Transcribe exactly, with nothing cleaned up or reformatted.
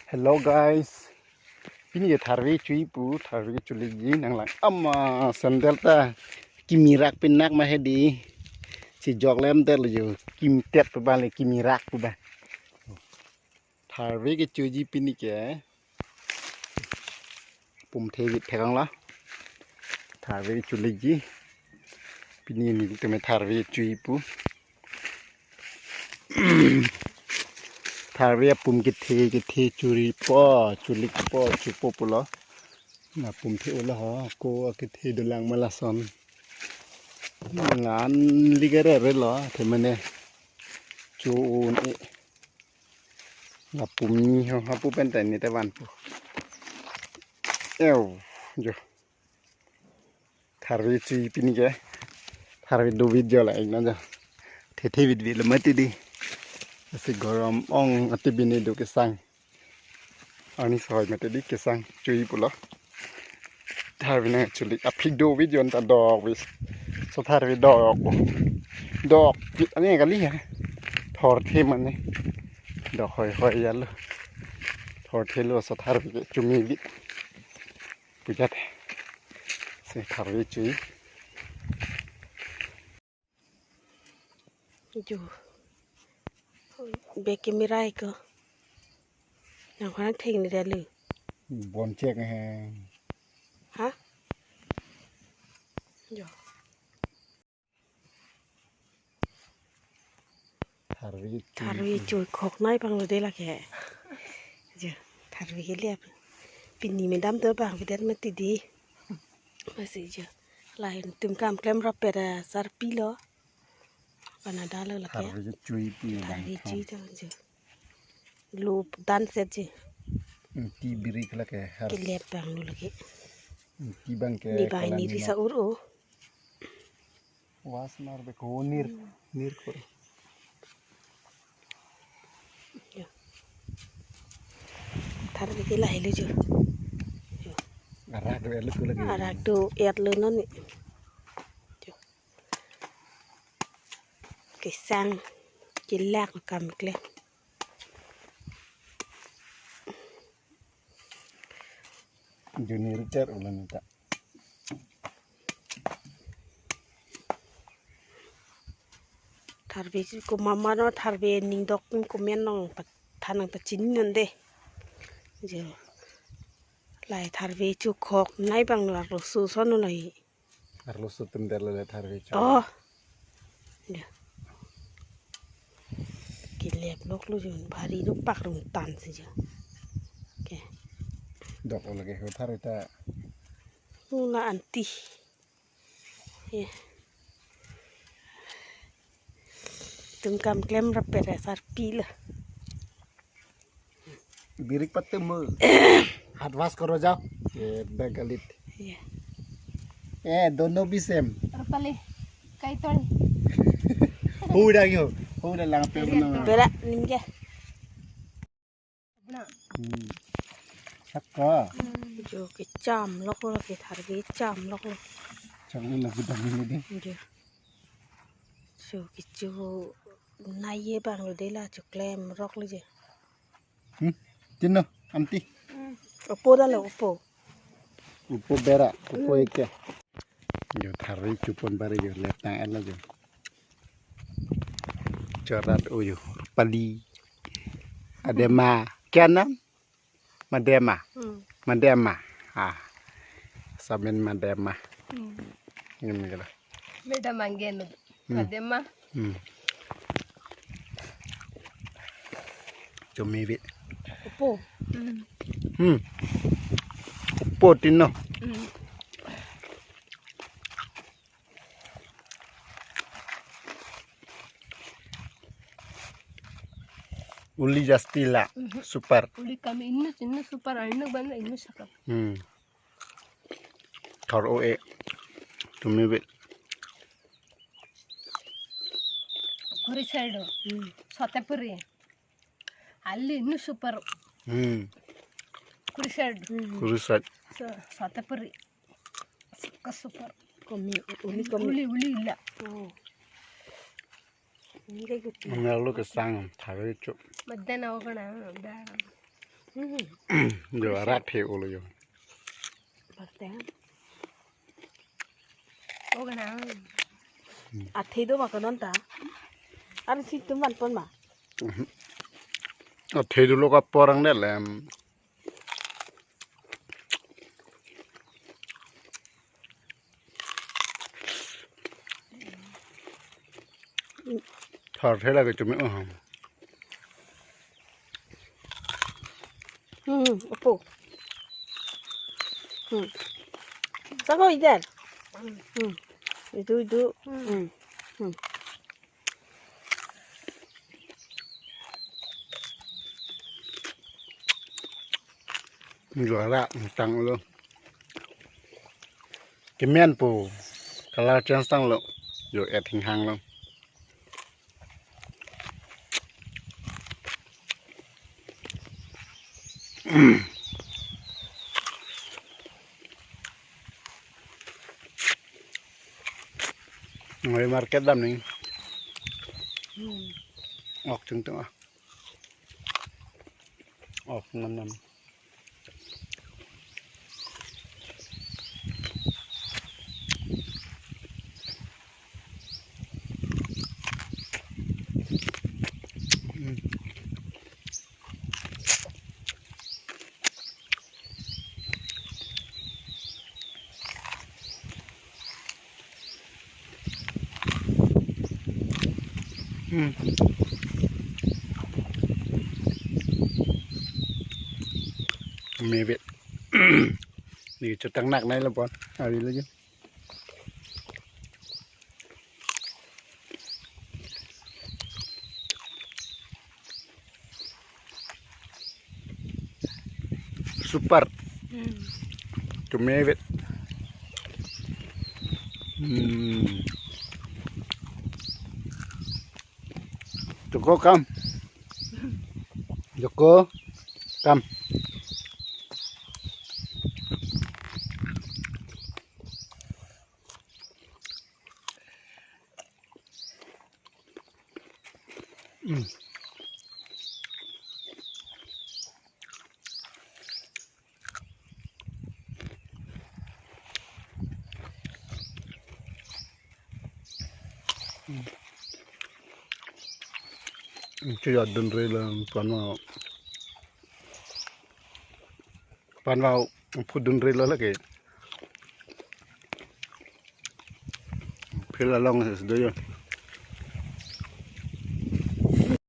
Hello guys, pini ke tharve chui pu, tharve chulikji nanglang ama sandal ta kimirak pinak ma hedi, si jok lem tel jo kimtet pu ba le kimirak pu ba. Tharve ke chuiji pini ke pum the vit thekang la. Tharve chulikji. Pini ni tumi tharve chui pu. Tharve apum kethe kethe churi po, chulik po, chupo pulo. Na pum the ulo ho, ko kethe dolang ma lason. Ngan ligare re lo, the mane. Chu un e. Lapum ni ho, hapu pen ta ni te van pu. Ew, jo. Tharve chui pini ke. Tharve do vit jo la ekna jo. The the vit vit lo mati di. Asi gorom ong ati bini do kesang. Ani soi mati di kesang chui pulo. Tharve nangchulik aphik do vit jon ta dok vit. So tharve dok. Dok vit ani kali ya. Thor the mane. Dok hoi hoi ya lo. Thor the lo so tharve ke chumi vit. Pujat. Si tharve chui. Jo. Bek kemirai ko. Nang khonak theng ni dalu. Bon chek he. Ha? Jo. Tharve chui. Tharve chui khok nai pang lo de lake. Jo, tharve ke liap. Pini medam to pang pidet mati di. Masi jo. Lain tum kam klem rap pera sarpi lo. Panada lo lake. Tharve chui pu. Tharve chui to jo. Lo dan set ji. Ti birik lake har. Kelep bang lo lake. Ti bang ke. Di bai kalang ni ni risa lo. Ur o. Was mar be ko nir, nir ko. Jo. Tharve ke lahai lo jo. Jo. Arak do elu ko lagi. Arak do et lo non ni. Jo. Kesang kelak kam kle. Junior cher ulan ta. Tharve ko mama no tharve ning dok pen komen nong pat thanang pachin non de. Jo. Lai tharve chu khok nai bang lo arloso son lo hi. Arloso tum der le tharve chu. Oh. Ya. Kelep nok lo jun bhari nok pak rung tan si ja. Oke. Dok lo lagi ho tharve ta. Nuna anti. Ya. Tum kam klem rap pera sarpi lo. Birik patum mo. Hat was koro jao. Ye bagalit. Ye. Eh, dono bisem. Rupali. Kai tol. Huda yo. Huda lang pe mo. Bera nimge. Na. Hmm. Sakka. Jo kecham lok lo ke tharve cham lok lo. Cham lo na gudam ni de. Jo. Jo kecho nai ye bang lo de la cho klem rok lo je. Hmm. Tino, anti. Opo da lo, opo. Opo bera, opo eke. Jo tharve chupon bare jo letang ela jo. Chorat o jo, Rupali. Adema, kya naam? Madema. Hmm. Madema. Ah. Samin Madema. Hmm. Ini kala. Madema anggen. Hmm. Madema. Hmm. Chumi vit. Opo. Hmm. Hmm. Opo tino. Hmm. Uli jasti la. Mhm. Super. Uli kami inut, inut super, inut bana inut sakap. Hmm. Thor o e. Chumi vit. Kuri sel do. Hmm. Sote puri. Ali nu super. Hmm. Kuri sel. Hmm. Kuri sel. So, sote puri. Ka super. Komi, uli komi. Uli, uli illa. Oh. Ini kayak gitu. Ang lalu kesang, tharve chu. Madan ako ka na, da. Mhm. Jo, arat the ulo jo. Pasteng. Oh, kana. Hmm. Athe do ma konon ta. Ar si tum van pon ma. Mhm. Athe dolo ka porang ne lem. Thar thela ke chumi, uh. Hmm, opo. Hmm. Sako idan. Hmm. Itu, itu. Hmm. Hmm. Juara tang lo. Kemen po. Color change tang lo. Jo, et hinghang lo. Ngoi market dam ning. Hmm. Ok, chungtung ah. Ok, nam nam. Hmm. Hmm. Mebet. Ni chutang nak nai lo pon. Awi lagi. Super. Hmm. Tumewet. Hmm. Joko kam. Joko kam. Hmm. Hmm. Chu ya dun re la panwa. Panwa phu dun re la lake. Phil along is do yo.